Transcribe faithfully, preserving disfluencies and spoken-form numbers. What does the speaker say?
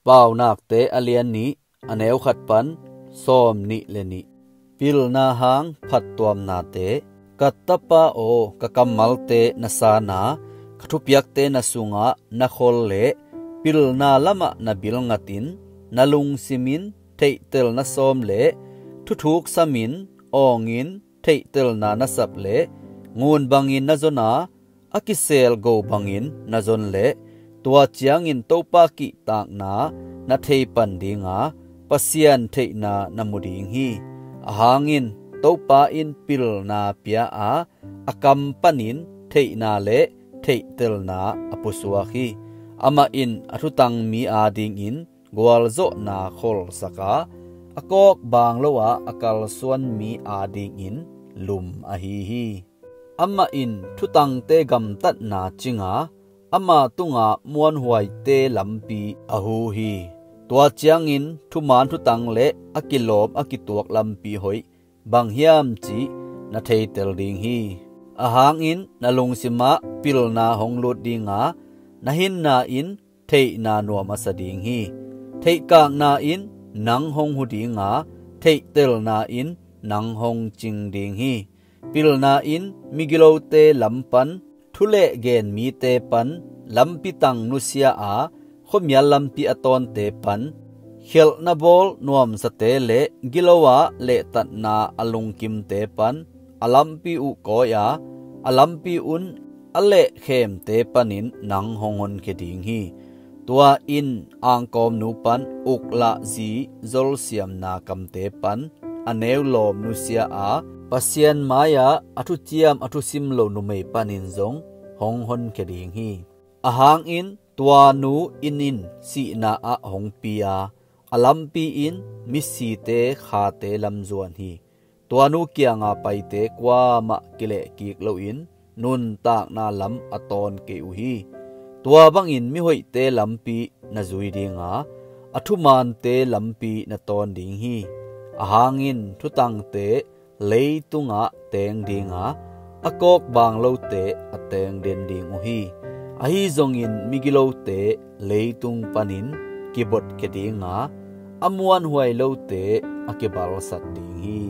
Paunakte a lian nih, a neu khat pan sawm nih le nih. Pilna hang phattuamnate. Ka tapa aw, ka kammalte na sana, ka thupiakte na sungah na khol le pilna lamah na bilngatin, na lungsimin theihtelna sawm le thuthuk samin awngin theihtelna na sap le ngun bangin na zon a, a kisel go bangin na zon leh tua ciangin Topa kihtakna na thei pan dinga Pasian theihna na mu ding hi. Ahangin Topa in pilna pia a, a kam panin theihna le theihtelna a pusuak hi. Amah in a thutang mi adingin gualzawhna kholsak a, a kawk bang lo a a kalsuan mi adingin lum ahi hi. Amah in thutangte gamtatna cinga, ama tunga muanhuaite lampi a hu hi. Tua ciangin thuman thutang le a kilawm a kituak lampi hoih bang hiam cih na theitel ding hi. Ahangin na lungsimah pilna hong lut dinga, na hinna in theihna nuam a sa ding hi. Theihkakna in nang hong hu dinga, theihtelna in nang hong cing ding hi. Pilna in migilote lam pan, thuleh gen mite pan lampi tang nusia a, khuamial lampi a tawnte pan, khialhna bawl nuamsate le gilo a lehtatna a lungkimte pan a lampi uh kawi a, a lampi un a lehkhemte panin nang hong honkhia ding hi. Tua in angkawmnu pan uklahzi zolsiamna kamte pan a neulawm nusia a, Pasian mai-ah a thuciam a thusim lo numei panin zong hong honkhia ding hi. Ahangin tua nu inn in sihna ah hong pi a, a lampi in misite khate lam zuan hi. Tua nu kianga paite kuamah kilehkik loin nuntakna lam a tawn kei uh hi. Tua bangin mihoihte lampi na zui dinga, a thumante lampi na tawn ding hi. Ahangin thutangte leitungah teng dinga, a kawk bang lote a teng den ding uh hi. Ahi zongin migilote leitung panin kibotkhia dinga, a muanhuai lote a kibalsat ding hi.